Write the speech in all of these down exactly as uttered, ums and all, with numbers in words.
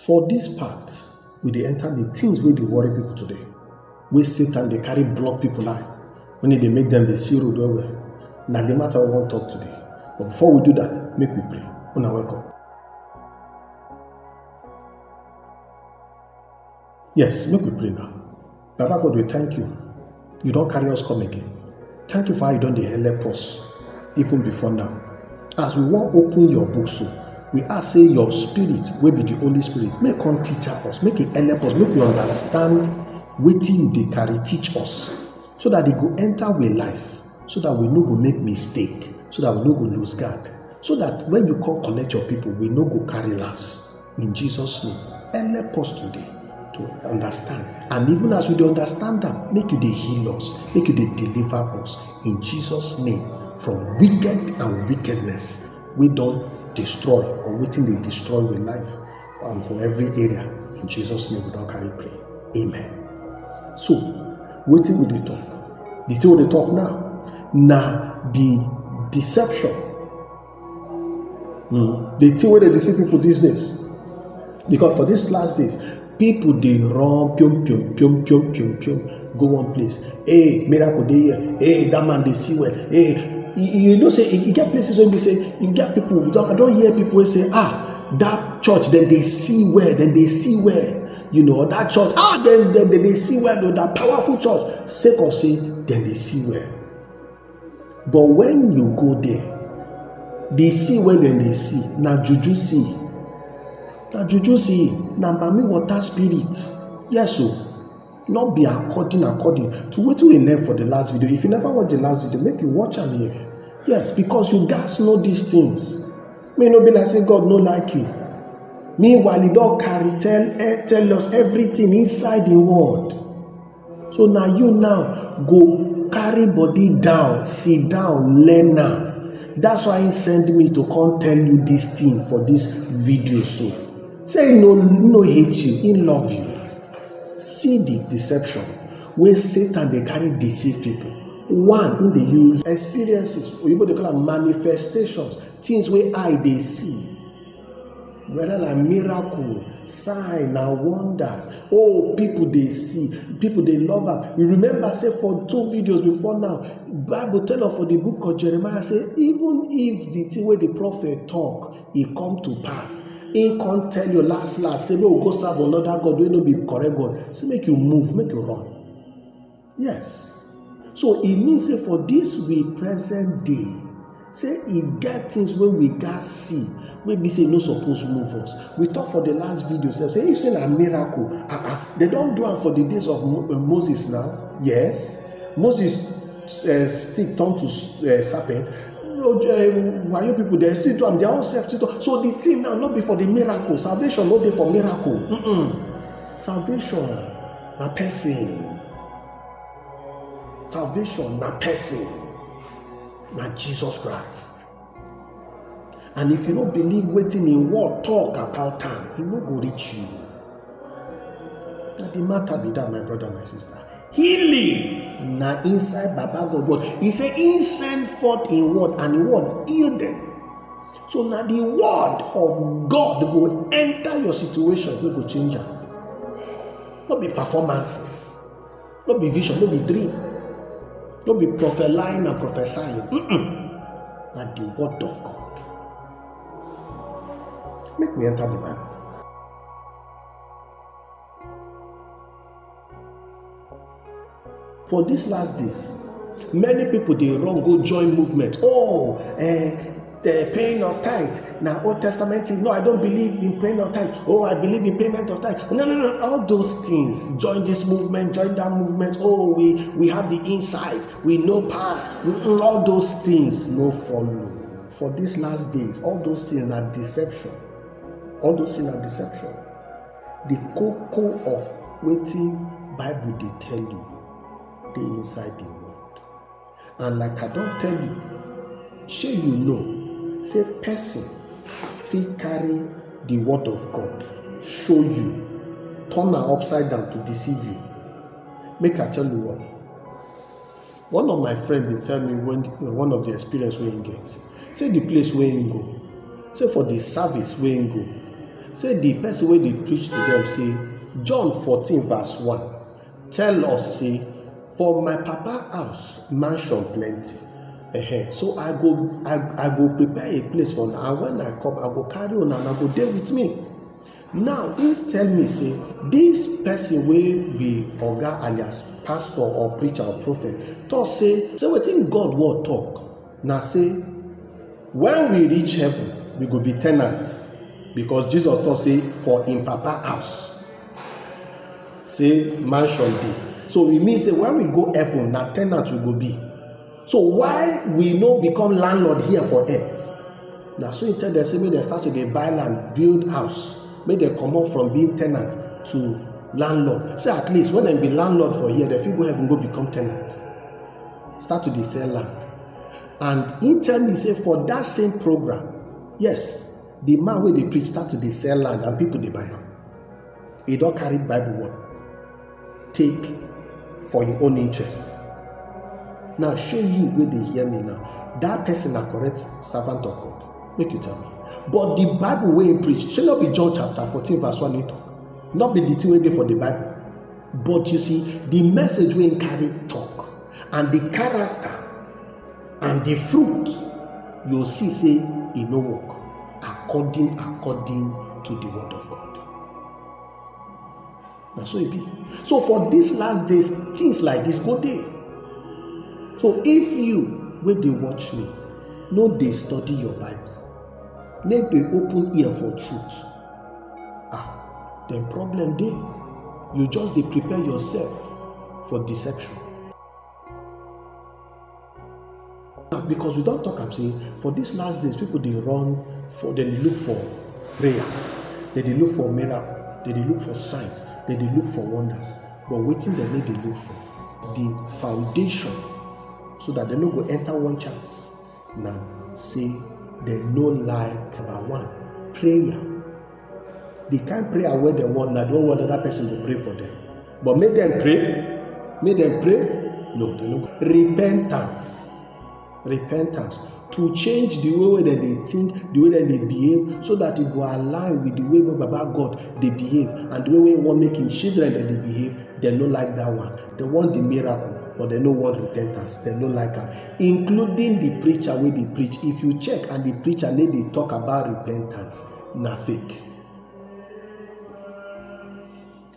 For this part, we dey enter the things wey dey worry people today, wey Satan dey carry block people eye, when e dey make dem dey see road well well. Na the matter we wan talk today. But before we do that, make we pray. Una welcome. Yes, make we pray now. Baba God, we thank you. You don carry us come again. Thank you for how you don dey help us, even before now. As we wan open your book so, we ask say your spirit, wey be the Holy Spirit, make come teach us, make e help us, make we understand wetin you dey carry teach us, so that e go enter we life, so that we no go make mistake, so that we no go lose guard, so that when you come collect your people, we no go carry last. In Jesus' name, help us today to understand. And even as we dey understand am, make you dey heal us, make you dey deliver us. In Jesus' name, from wicked and wickedness, wey don destroy or wetin dey destroy we life, and for every area. In Jesus' name, we don carry pray. Amen. So, wetin we dey talk? The thing we dey talk now na the deception. Hmm. The thing wey dey deceive people these days. Because for these last days, people dey run pium pium pium pium pium pium, go one place. Hey, miracle dey here. Hey, that man dey see well. Hey, you, you know say e, e get places wey be say you get people. I don hear people wey say, ah, that church dem dey see well, dem dey see well. You know that church, ah, dem dem dem dey see well o. That powerful church, sake of say dem dey see well. But when you go there, the see wey dem dey see na juju see. Na juju see, na mami water spirit. Yes o. No be according according to wetin we learn for the last video. If you never watch the last video, make you watch am here. Yes, because you gats know these things. Make e no be like say God no like you. Meanwhile, he don carry tell eh, tell us everything inside the word. So na you now go carry body down, sit down, learn am. That's why he send me to come tell you this thing for this video so. Say he no, he no hate you, he love you. See the deception wey Satan dey carry deceive people. One, he dey use experiences, oyibo dey call am manifestations, things wey eye dey see. Whether na miracle, sign, na wonders. Oh, people dey see, people dey love am. You remember say for two videos before now, Bible tell us for the book of Jeremiah say even if the thing wey the prophet talk, e come to pass, he come tell you last last say make we go serve another God wey no be correct God. Say make you move, make you run. Yes. So e mean say for this we present day, say e get things wey we gats see, wey be say e no suppose move us. We talk for the last video sef say if say na miracle, ah ah, dem don do am for the days of Mo- uh, Moses now. Yes, Moses uh, stick turn to uh, serpent. Uh, wayo people dem still do am their own self still turn. So the thing now no be for the miracle. Salvation no dey for miracle. Mm-mm. Salvation na person. Salvation na person, na Jesus Christ. And if you no believe wetin im word talk about am, e no go reach you. Na the matter be that, my brother, my sister. Healing na inside Baba God word. He say he send forth im word and im word heal them. So na the word of God go enter your situation, wey go change am. No be performances. No be vision, no be dream, no be prophesying and prophesying. Mm-mm. Na the word of God. Make we enter the Bible. For these last days, many people dey run go join movement. Oh, eh, the paying of tithe na Old Testament thing. No, I don't believe in paying of tithe. Oh, I believe in payment of tithe. No, no, no. All those things. Join this movement, join that movement. Oh, we we have the insight. We know pass. Mm-mm, all those things no follow. For these last days, all those things are deception. All those things are deception. The cocoa of wetin Bible dey tell you dey inside the word. And like I don tell you, shey you know say person fit carry the word of God show you, turn am upside down to deceive you? Make I tell you what. One of my friend bin tell me when one of the experience wey he get. Say the place wey he go, say for the service wey he go, Say the person wey dey preach to them say, John fourteen verse one tell us say, for my papa house mansion plenty. Ehe. So I go I, I go prepare a place for una, and when I come, I go carry una and I go dey with me. Now he tell me say this person wey be oga alias pastor or preacher or prophet talk say say wetin God word talk na say when we reach heaven we go be tenant, because Jesus talk say for him papa house say mansion dey. So e mean say when we go heaven na tenant we go be. So why we no become landlord here for earth? Na so he tell them say make dem start to dey buy land, build house, make dem comot from being tenant to landlord. Say at least when dem be landlord for here, dem fit go heaven go become tenant. Start to dey sell land. And he tell me say for that same program, yes, the man wey dey preach start to dey sell land and people dey buy am. He don carry Bible word take for him own interest. Now shey you wey dey hear me now, that person na correct servant of God? Make you tell me. But the Bible wey he preach, shey no be John chapter fourteen verse one he talk? No be the thing wey dey for the Bible? But you see, the message wey he carry talk and the character and the fruit, you see say e no work according according to the word of God. Na so e be. So for these last days, things like this go dey. So if you wey dey watch me no dey study your Bible, no dey open ear for truth, ah, then problem dey. You just dey prepare yourself for deception. Because we don talk am say for these last days, people dey run for, dem dey look for prayer, dem dey look for miracle, dem dey look for signs, dem dey look for wonders. But wetin dem no dey look for, the foundation, so that dem no go enter one chance. Na say dem no like, number one, prayer. The kind prayer wey dem want na the one wey another person go pray for them. But make dem pray, make dem pray, no, dem no go. Repentance, repentance, to change the way wey dem dey think, the way dem dey behave, so that e go align with the way wey Baba God dey behave and the way wey he wan make him children dem dey behave. Dem no like that one. Dem want the miracle, but dem no want repentance. Dem no like am. Including the preacher wey dey preach. If you check and the preacher no dey talk about repentance, na fake.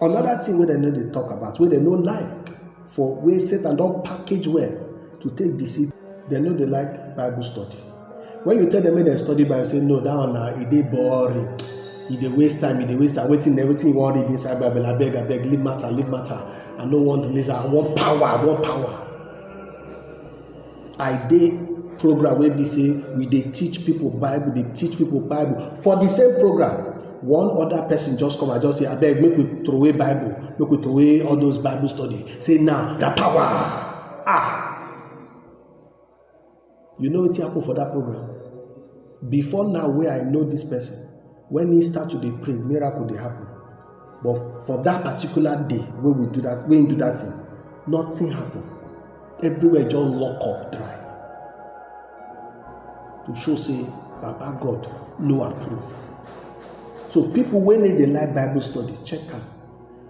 Another thing wey dem no dey talk about, wey dem no like, for wey Satan don package well to take deceive, dem no dey like Bible study. When you tell them make dem study Bible, say no, that one na e dey boring, e dey waste time, e dey waste time. Wetin wetin you wan read inside Bible? Abeg, abeg, leave matter, leave matter. I no want this. I want power. I want power. I dey program wey be say we dey teach people Bible, dey teach people Bible. For the same program, one other person just come and just say, abeg, make we throw away Bible, make we throw away all those Bible study. Say now, the power. Ah, you know wetin happen for that program? Before now, wey I know this person, when he start to dey pray, miracle dey happen. But for that particular day wey we do that, wey he do that thing, nothing happen. Everywhere just lock up dry. To show say Baba God no approve. So people wey no dey like Bible study, check am.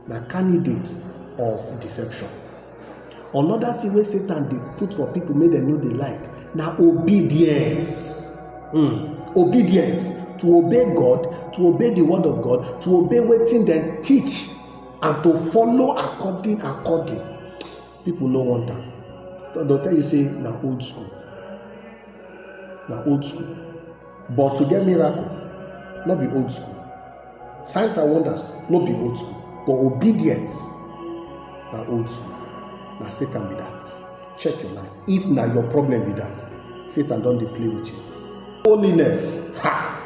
Na candidate of deception. Another thing wey Satan dey put for people make dem no dey like na obedience. Mm. Obedience, to obey God, to obey the word of God, to obey wetin dem teach, and to follow according according. People no want am. Dem tell you say na old school. Na old school. But to get miracle, no be old school. Signs and wonders, no be old school. But obedience, na old school. Na Satan be that. Check your life. If na your problem be that, Satan don dey play with you. Holiness, ha!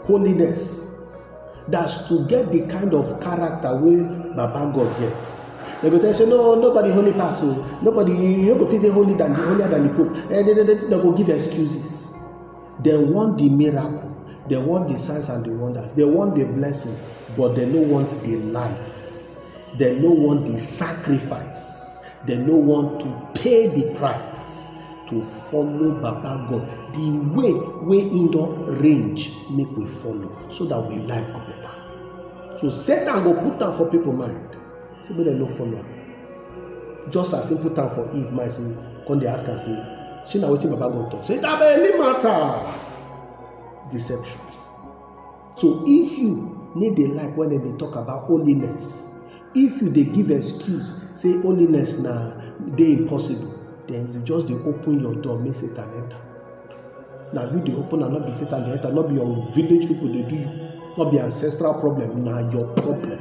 Holiness. That's to get the kind of character wey Baba God get. Dem go tell you say, no, nobody holy pass o. Nobody, you no go fit dey holy than the, holier than the Pope. And dem, dem, dem, dem go give excuses. Dem want the miracle. Dem want the signs and the wonders. Dem want the blessings. But dem no want the life. Dem no want the sacrifice. Dem no want to pay the price to follow Baba God the way wey im don range, make we follow so that we life go better. So Satan go put am for people mind, say make dem no follow am. Just as im put am for Eve mind, say, come dey ask am say, shey na wetin Baba God talk? Say, na belle matter. Deception. So if you no dey like when dem dey talk about holiness, if you dey give excuse say holiness na dey impossible, then you just dey open your door make Satan enter. Na you dey open am, no be Satan dey enter, no be your village people dey do you, no be ancestral problem, na your problem.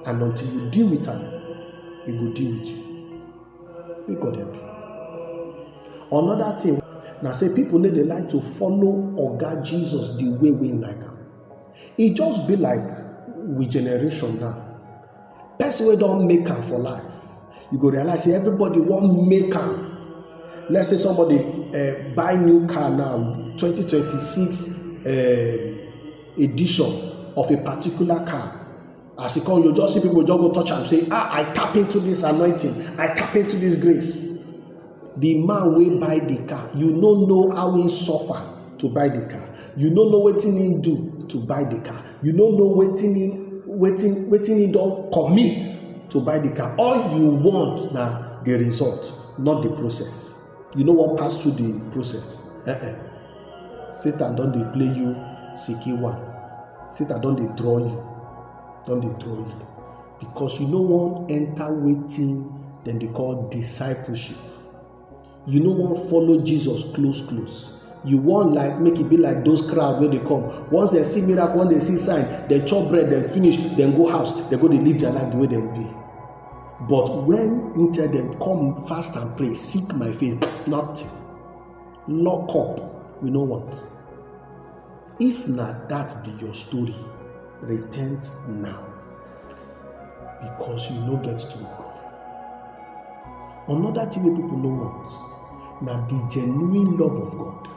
And until you deal with am, e go deal with you. May God help you. Another thing na say people no dey like to follow Oga Jesus the way wey im like am. E just be like we generation now. Person wey don make am for life, you go realize say everybody wan make am. Let's say somebody uh, buy new car now, twenty twenty-six uh, edition of a particular car. As e come, you just see people just go touch am, say, ah, I tap into this anointing, I tap into this grace. The man wey buy the car, you no know how he suffer to buy the car. You no know wetin he do to buy the car. You no know wetin he wetin wetin he don commit to buy the car. All you want na the result, not the process. You no wan pass through the process. Eh-eh. Satan don dey play you siki one. Satan don dey draw you, don dey draw you, because you no wan enter wetin dem dey call discipleship. You no wan follow Jesus close close. You wan like make e be like those crowd wey dey come. Once dem see miracle, once dem see sign, dem chop bread, dem finish, dem go house, dem go dey live their life the way dem dey. But when he tell them, come fast and pray, seek my face, nothing. Lock up, we no want. If na that be your story, repent now, because you no get tomorrow. Another thing wey people no want na the genuine love of God.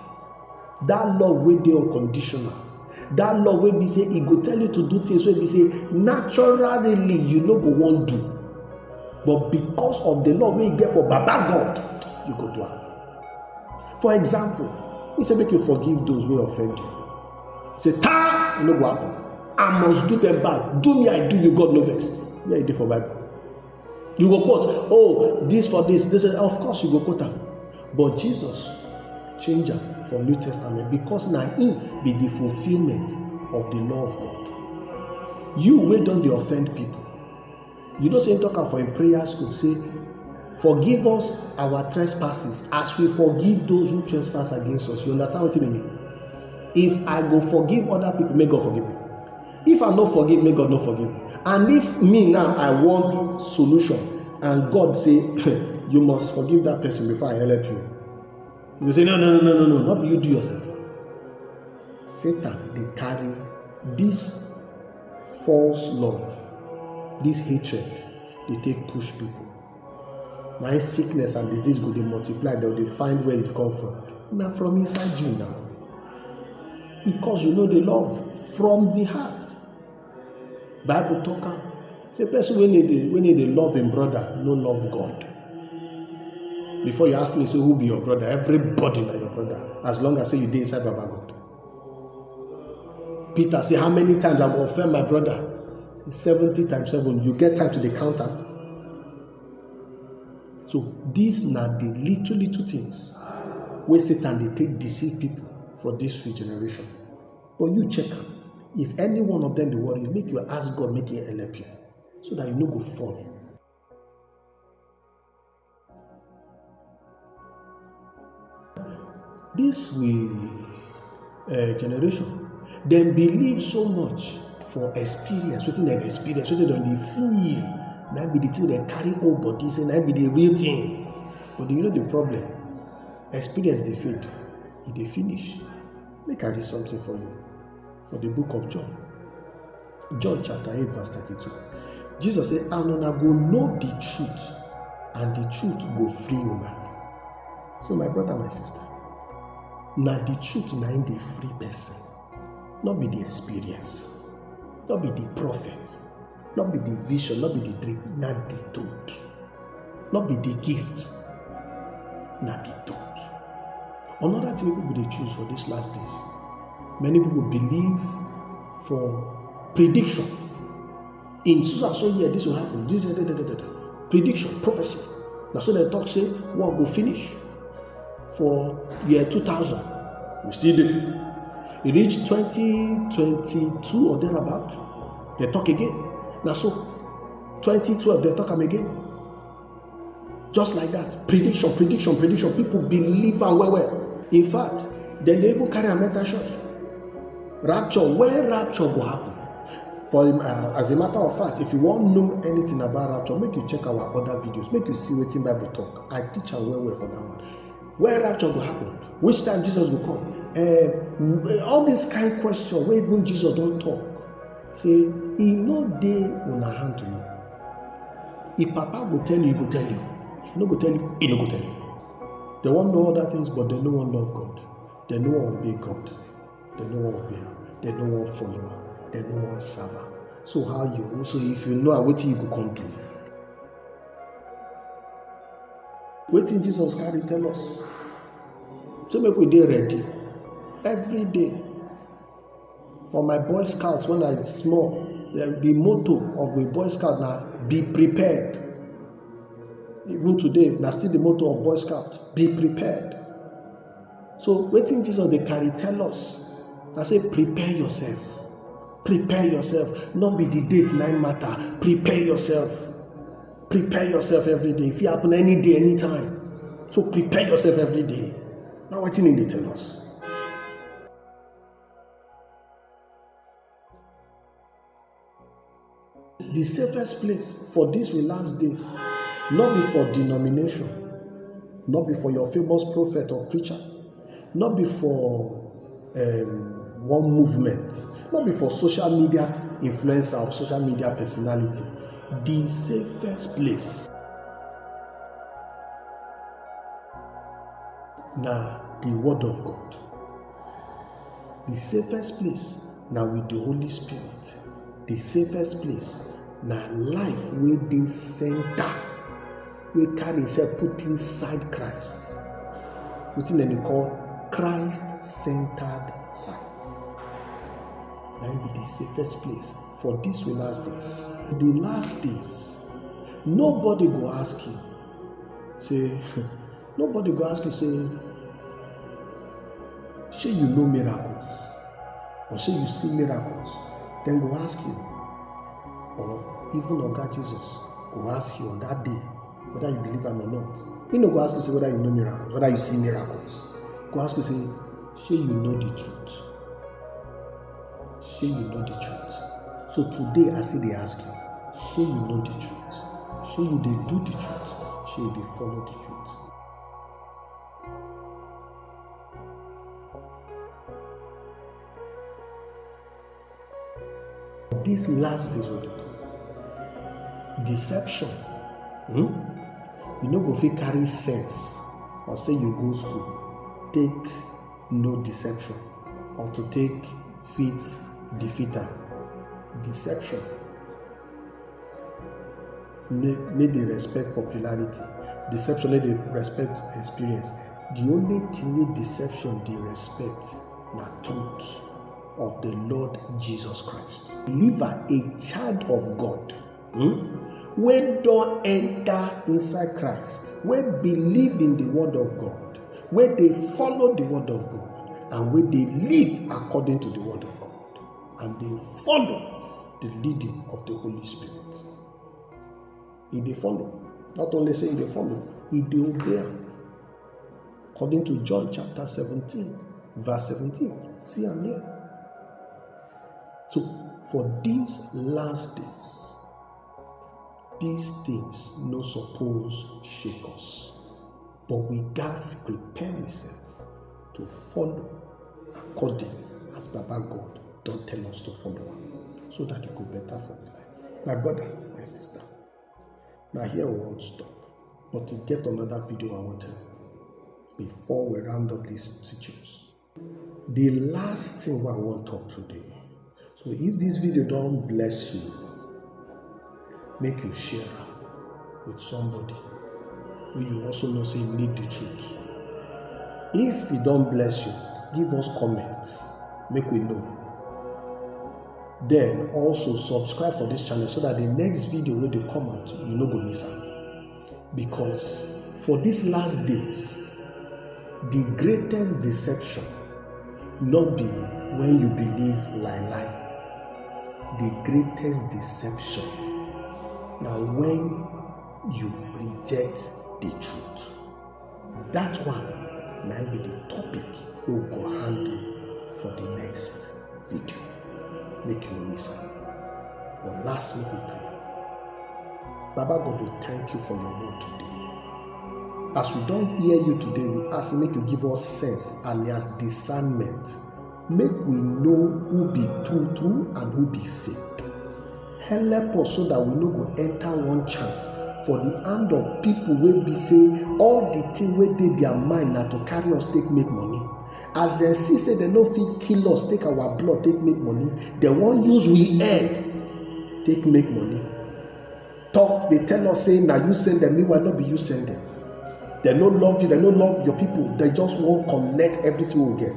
That love wey dey unconditional. That love wey be say e go tell you to do things wey be say naturally you no go wan do. But because of the love wey you get for Baba God, you go do am. For example, he say make you forgive those wey offend you. Say, taa, e no go happen. I must do them back. Do me, I do you, God no vex. Where e dey for Bible? You go quote, oh, this for this, this, of course you go quote am. But Jesus change am for New Testament because na him be the fulfillment of the law of God. You wey don dey offend people, you know say him talk am for him prayer school, say, forgive us our trespasses as we forgive those who trespass against us. You understand wetin I mean? If I go forgive other people, make God forgive me. If I no forgive, make God no forgive me. And if me now, I want solution, and God say, you must forgive that person before I help you. You go say, no, no, no, no, no, no, not you do yourself. Satan dey carry this false love, this hatred, dey take push people. Na him sickness and disease go dey multiply, dem go dey find where e come from. Na from inside you now. Because you no dey love from the heart. Bible talk am say person wey no dey wey no dey love him brother no love God. Before you ask me say who be your brother, everybody na your brother as long as say you dey inside Baba God. Peter say, how many times I go offend my brother? Say, seventy times seven. You get time to dey count am? So these na the little little things wey Satan dey take deceive people for this regeneration. But you check am. If any one of them dey worry you, make you ask God make he help you so that you no go fall. This we uh, generation, dem believe so much for experience, wetin dem experience, wetin dem dey feel. Na be the thing dem carry whole body say na be the real thing. But you know the problem? Experience dey fade, e dey finish. Make I read something for you for the book of John. John chapter eight verse thirty-two. Jesus say, and una go know the truth, and the truth go free una. So my brother, my sister, na the truth na im dey free person, no be the experience, no be the prophet, no be the vision, no be the dream, na the truth. No be the gift, na the truth. Another thing people dey choose for these last days, many people believe for prediction. In so and so year, this will happen. This, da, da, da, da, da. Prediction, prophecy. Na so dem talk say world go finish for year two thousand. We still dey. E reach twenty twenty-two or thereabout, dem talk again. Na so twenty twelve, dem talk am again. Just like that. Prediction, prediction, prediction. People believe am well well. In fact, dem dey even carry am enter church. Rapture, when rapture go happen? For, uh, as a matter of fact, if you wan know anything about rapture, make you check our other videos, make you see wetin Bible talk. I teach am well well for that one. When rapture go happen? Which time Jesus go come? Eh, all this kind question wey even Jesus don talk, say e no dey una hand to know. If Papa go tell you, e go tell you. If e no go tell you, e no go tell you. Dem wan know other things, but dem no wan love God. Dem no wan obey God. Dem no wan obey am. Dem no wan follow am. Dem no wan serve am. So how you, so if you know am, wetin you go come do? Wetin Jesus carry tell us? So make we dey ready every day. For my Boy Scout, when I small, the, the motto of a Boy Scout na be prepared. Even today, na still the motto of Boy Scout, be prepared. So wetin Jesus dey carry tell us? I say prepare yourself. Prepare yourself. No be the date na im matter. Prepare yourself. Prepare yourself every day. If it happen any day, anytime. So prepare yourself every day. Na wetin he dey tell us. The safest place for this we last days, not be for denomination, not be for your famous prophet or preacher, not be for um, one movement, not be for social media influencer or social media personality. The safest place na the word of God. The safest place na with the Holy Spirit. The safest place na life wey dey center, wey carry himself put inside Christ. Wetin dem dey call Christ-centered life. Na im be the safest place for this we last days. The last days, nobody go ask you, say, nobody go ask you, say, shey you know miracles? Or shey you see miracles? Dem go ask you. Or even Oga Jesus go ask you on that day whether you believe am or not. He no go ask you say whether you know miracles, whether you see miracles. Go ask you say, shey you know the truth? Shey you know the truth? So today I still dey ask you, shey you know the truth? Shey you dey do the truth? Shey you dey follow the truth? This last days wey dey come, deception. Hmm? You no go fit carry sense or say you go school take know deception or to take fit defeat am. Deception no dey respect popularity. Deception no dey respect experience. The only thing wey deception dey respect na truth of the Lord Jesus Christ. Believer, a child of God, hmm, wey don enter inside Christ, wey believe in the word of God, wey dey follow the word of God, and wey dey live according to the word of God, and dey follow the leading of the Holy Spirit. E dey follow. Not only say e dey follow, e dey obey am. According to John chapter seventeen, verse seventeen. See am here. So, for these last days, these things no suppose shake us. But we gats prepare ourselves to follow according as Baba God don tell us to follow am, so that e go better for we life. My brother, my sister, na here we wan stop, but e get another video I wan tell you before we round up these teachings. The last thing wey I wan talk today. So if this video don bless you, make you share am with somebody wey you also know say need the truth. If e don bless you, give us comment, make we know. Then also subscribe for this channel so that the next video wey dey come out, you no go miss am. Because for these last days, the greatest deception no be when you believe lie lie. The greatest deception na when you reject the truth. That one na im be the topic wey we go handle for the next video. Make you no miss am. But last, make we pray. Baba God, we thank you for your word today. As we don hear you today, we ask make you give us sense, alias discernment. Make we know who be true true and who be fake. Help us so that we no go enter one chance for the hand of people wey be say all the thing wey dey their mind na to carry us take make money. As dem see say dem no fit kill us, take our blood take make money, dem wan use we head take make money. Talk, dey tell us say na you send dem, meanwhile no be you send dem. Dem no love you, dem no love your people, dem just wan collect everything we get.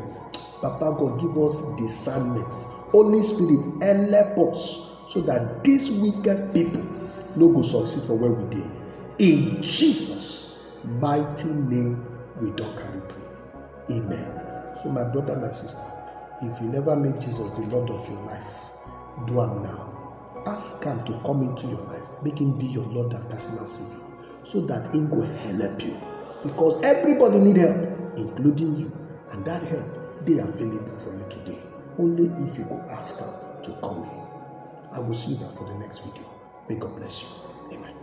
Papa God, give us discernment. Holy Spirit, help us so that these wicked people no go succeed for where we dey. In Jesus' mighty name, we don carry pray. Amen. So my brother, my sister, if you never make Jesus the Lord of your life, do am now. Ask am to come into your life, make him be your Lord and personal Savior, so that him go help you. Because everybody need help, including you, and that help dey available for you today. Only if you go ask am to come in. I will see you for the next video. May God bless you. Amen.